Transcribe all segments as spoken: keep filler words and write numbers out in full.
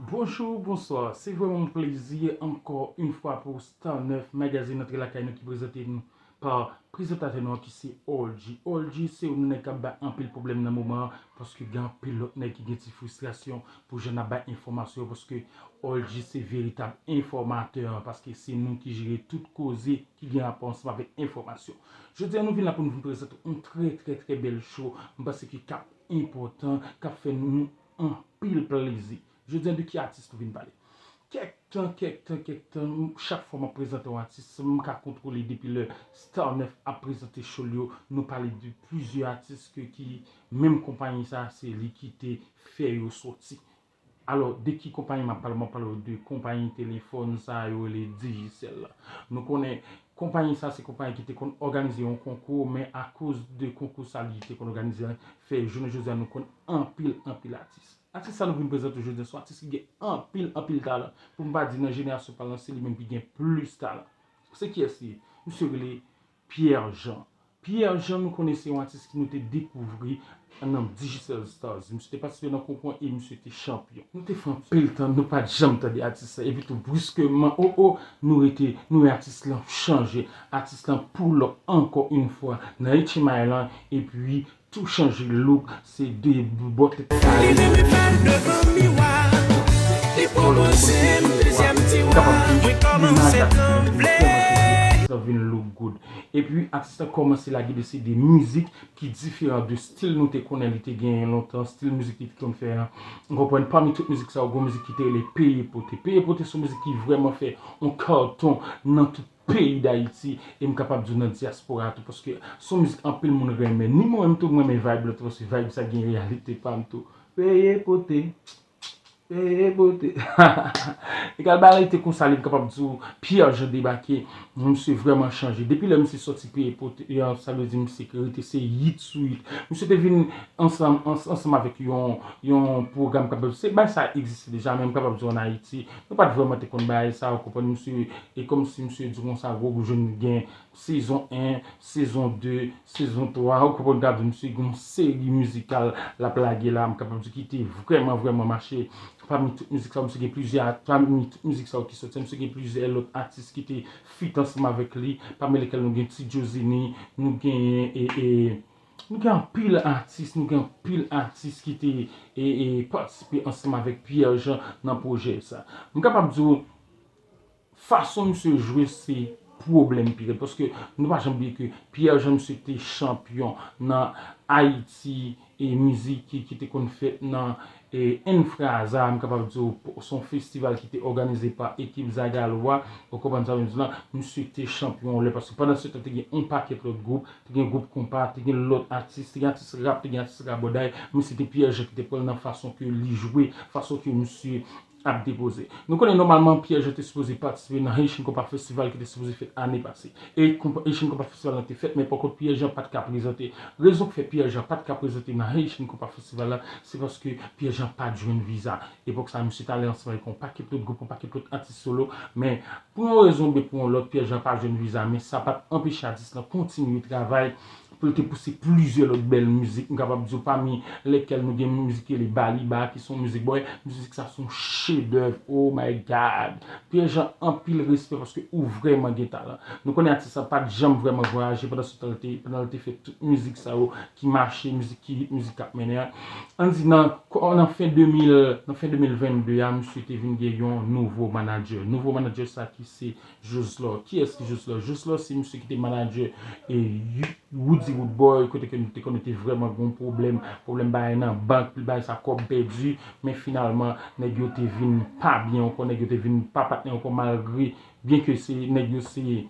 Bonjou, bonswa. Se vrèman yon plezi ankò yon fwa pou Star nèf Magazine antre lakay nou ki prezante nou pa prezantatè nou an ki se Orji. Orji se yon nèg k ap bay anpil pwoblèm nan moman an, paske gen anpil lòt nèg ki gen ti fristrasyon pou jan n ap bay enfòmasyon yo, paske Orji se veritab enfòmatè an, paske se nou ki jere tout koze ki gen rapò ansanm avèk enfòmasyon. Jodi a nou vin la pou nou vin prezante yon trè, trè, trè bèl show, m panse ki k ap enpòtan, k ap fè nou anpil plezi. Jodi a de ki atis nou vin pale? Kèk tan, kèk tan, kèk tan, m- chak fwa m ap prezante yon atis, m ka kontwole depi lè Star nèf ap prezante show l yo, nou pale de plizyè atis ke ki menm konpayi sa, se li ki te fè yo sòti. Alò, de ki konpayi m ap pale? M ap pale w de konpayi telefòn sa yo rele Digicel la. Nou konnen konpayi sa se konpayi ki te konn òganize yon konkou, men akoz de konkou sa li te konn òganize an, fè jounen jodi a nou konn anpil, anpil atis. Atis sa nou vin prezante w jodi a se yon atis ki gen anpil, anpil talan. Pou m pa di nan jenerasyon pa l lan, se li menm ki gen plis talan. Se kiyès li ye? Misye rele Pierre Jean. Pierre Jean, nou konnen se yon atis ki nou te dekouvri nan Digicel Stars. Misye te patisipe nan konkou an e misye te chanpyon. Nou te fè anpil tan, nou pa t janm tande atis sa. Epi tou, briskeman, o, o, nou rete, nou wè atis lan chanje. Atis lan pull up ankò yon fwa nan H M I lan, epi tou chanje look, se de bò tèt kale. Li menm li fè m devan miwa, li pwopoze m plizyè tiwa, mwen kòmanse tranble. Sa vin look good. Epi atis lan kòmanse lage de se de mizik ki diferan de stil nou te konnen li te genyen lontan, stil mizik li te konn fè an. Ou konprann, pami tout mizik sa yo, gon mizik ki te rele Peye Pote. Peye Pote se yon mizik ki vrèman fè yon karton nan tout peyi Dayiti, e m kapab di w nan dyaspora tou, paske se yon mizik anpil moun renmen. Ni mwen menm tou, m renmen vibe la tou, paske vibe sa gen reyalite pa m tou. Peye pote, peye pote. Egal bagay te konsa, li m kapab di w, Pierre Jean debake, misye vrèman chanje. Depi lè misye sòti Peye Pote, e, sa vle di misye rete se hit sou hit. Misye te vin ansanm, ans- ansanm avèk yon, yon pwogram kapab, se bagay sa egziste deja, men m kapab di w ann Ayiti, nou pa t vrèman te konn bagay sa, ou konprann, misye, e kòmsi misye di konsa, gwo gwo jwenn gen sezon en, sezon de, sezon twa, ou konprann, gade misye gen yon seri mizikal l ap lage la, m kapab di ki te vrèman, vrèman mache. Pami tout mizik sa yo, misye gen plizyè, pami tout mizik sa yo ki sòti, misye gen plizyè lòt atis ki te feat ansanm avèk li, pami lekel nou gen Ti Jozini, nou gen, e, e, nou gen anpil atis, nou gen anpil atis ki te, e, e, patisipe ansanm avèk Pierre Jean nan pwojè sa. M kapab di w, fason misye jwe se pwoblèm pi rèd, paske nou pa janm bliye ke Pierre Jean, misye te chanpyon nan Ayiti, e mizik ki, ki te konn fèt nan, e, Enfraza, m kapab di w, se yon festival ki te òganize pa ekip Zagalwa, ou konprann sa m di la, misye te chanpyon lè, paske pandan se tan te gen yon pakèt lòt gwoup, te gen gwoup konpa, te gen lòt atis, te gen atis rap, te gen atis rabòday, men se te Pierre Jean ki te pran l nan fason ke li jwe, fason ke misye ap depoze. Nou konnen nòmalman Pierre Jean te sipoze patisipe nan Haitian Compas Festival ki te sipoze fèt ane pase. E konpa- Haitian Compas Festival lan te fèt, men pakont Pierre Jean pa t ka prezante. Rezon k fè Pierre Jean pa t ka prezante nan Haitian Compas Festival la, se paske Pierre Jean pa t jwenn viza. Epòk sa, misye t ale ansanm avèk yon pakèt lòt gwoup, yon pakèt lòt atis solo, men pou yon rezon oubyen pou yon lòt, Pierre Jean pa jwenn viza, men sa pa t anpeche atis lan kontinye travay pou l te pouse plizyè lòt bèl mizik. M kapab di w pami lèkèl nou gen mizik ki rele Baliba, ki se yon mizik, bòy, mizik sa se yon chedèv, oh my God! Pierre Jean, anpil respè paske ou vrèman gen talan. Nou konnen atis sa pa t janm vrèman vwayaje pandan se tan l te, pandan l te fè tout mizik sa yo ki mache, mizik ki hit, mizik k ap mennen an. Ann di nan, nan fen de mil, nan fen de mil vennde a, misye te vin gen yon nouvo manadjè. Nouvo manadjè sa ki se Joslor. Kiyès ki Joslor? Joslor se misye ki te manadjè e Yu- Roody Roodboy, kote ke nou te konnen te vrèman gen yon pwoblèm, pwoblèm bagay nan bank, bagay sa kòb pèdi, men finalman, nèg yo te vin pa byen ankò, nèg yo te vin pa patnè ankò, malgre, byen ke se, nèg yo se,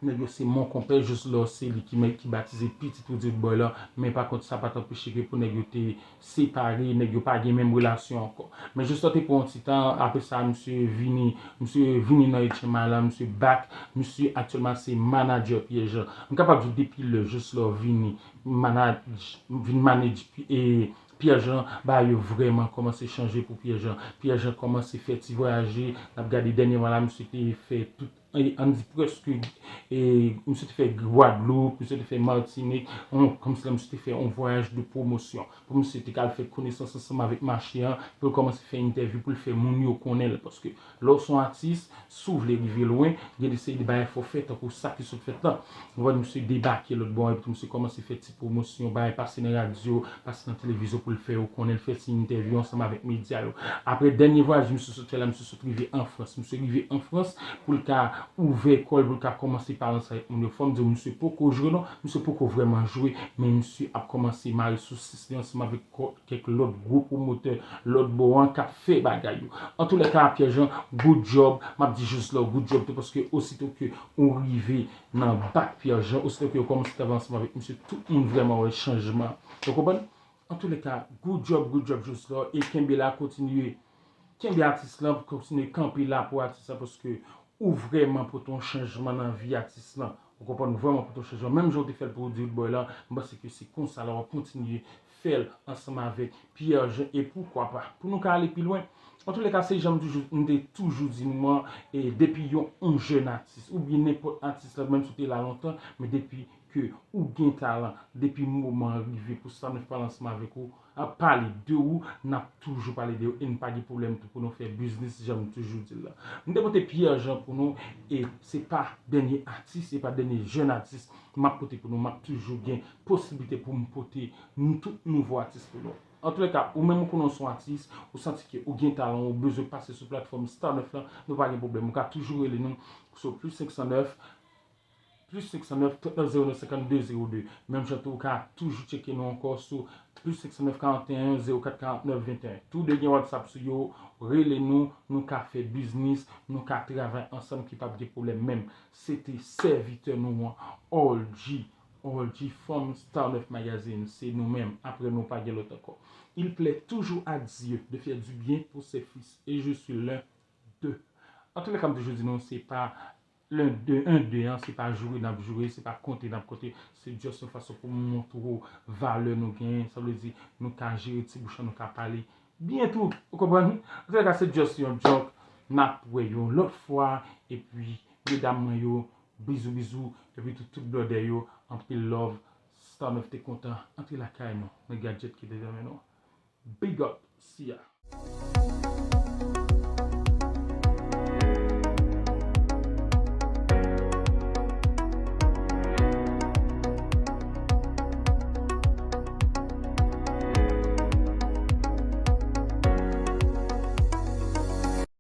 nèg yo se mon konpè, Joslor se li ki, ki batize pitit Roody Roodboy la, men pa kont sa pa t anpeche ke pou nèg yo te separe, nèg yo pa gen menm relasyon ankò. Men Joslor te pran yon ti tan, apre sa, misye vini, misye vini nan H M I la, misye back, misye aktyèlman se manadjè Pierre Jean. M kapab di w depi lè Joslor vini manaj, vin manage Pi- e Pierre Jean, bagay yo vrèman kòmanse chanje pou Pierre Jean. Pierre Jean kòmanse fè ti vwayaje, n ap gade dènyèman la, misye te fè tout e, ann di prèske, e, misye te fè Gwadloup, misye te fè Matinik, on, kòmsi la misye te fè yon vwayaj de pwomosyon. Pou misye te ka al fè konesans ansanm avèk mache an, pou l kòmanse fè entèvyou, pou l fè moun yo konnen l. Paske lè w se yon atis, si w vle rive lwen, gen de seri de bagay fò w fè, tankou sa ki sot fèt la. Ou wè misye debake lòt bò, epi misye kòmanse fè ti pwomosyon, bagay pase nan radyo, pase nan televizyon pou l fè yo konnen, l fè ti entèvyou ansanm avèk medya yo. Apre dènye vwayaj misye sot fè la, misye sot rive an Frans. Misye rive an Frans pou l ka ouvè kò l, pou l ka kòmanse pale ansanm avèk moun yo. Fò m di w, misye poko jwe non, misye poko vrèman jwe, men misye ap kòmanse mare sosis li ansanm avèk kò-, kèk lòt gwo pwomotè lòt bò an k ap fè bagay yo. Antoulèka, Pierre Jean, good job. M ap di jous la, good job tou, paske osito ke ou rive nan bak Pierre Jean, osito ke yo kòmanse travay ansanm avèk misye, tout moun vrèman wè chanjman. Ou konprann? Antoulèka, good job, good job jous la, e kenbe la, kontinye. Kenbe atis lan, kontinye kanpe la pou atis la, paske ou vrèman pote yon chanjman nan vi atis lan. Ou konprann, ou vrèman pote yon chanjman. Menm jan w te fè l pou Rude Boy lan, m panse ke se konsa la w ap kontinye fè l ansanm avèk Pierre Jean, e poukwa pa, pou nou ka ale pi lwen. Antoulèka, se jan m toujou, m te toujou di nou an, e depi yon, yon jèn atis, oubyen nenpòt atis la, menm si w te la lontan, men depi ke ou gen talan, depi moman an rive pou Star Neuf pale ansanm avèk ou, ap pale de ou, n ap toujou pale de ou, e n pa gen pwoblèm tou pou nou fè biznis, jan m toujou di l la. M te pote Pierre Jean pou nou, e se pa dènye atis, se pa dènye jèn atis m ap pote pou nou, m ap toujou gen posiblite pou m pote nou tout nouvo atis pou nou. Antoulèka, ou menm ou konnen w se yon atis, ou santi ke ou gen talan, ou bezwen pase sou platfòm Star Neuf lan, nou pa gen pwoblèm. Ou ka toujou rele nou sou plis senk san nèf, plis senk san nèf, trant nèf zewo nèf, senkann de zewo de. Menm jan tou, ou ka toujou tcheke nou ankò sou plis senk san nèf, karanteyen, zewo kat, karantnèf, venteyen. Tou de gen WhatsApp sou yo, rele nou, nou ka fè biznis, nou ka travay ansanm ki p ap gen pwoblèm menm. Se te sèvitè nou an, All G, All G from Star Neuf Magazine, se nou menm, apre nou pa gen lòt ankò. Il plaît toujours à Dieu de faire du bien pour ses fils, et je suis l'un d'eux. Antoulèka, m toujou di nou, se pa len de, en de an, se pa joure n ap joure, se pa konte n ap konte, se just yon fason pou m montre w valè nou genyen, sa vle di nou ka jere ti bouch lan, nou ka pale byen tou, ou konprann? Antoulèka, se just yon joke, n ap wè yon lòt fwa, epi medam mwen yo, bizou bizou, epi tout, tout blòdè yo, anpil love, Star Neuf te kontan, antre lakay nou, nan gadget ki te nan men nou. Big up, see ya.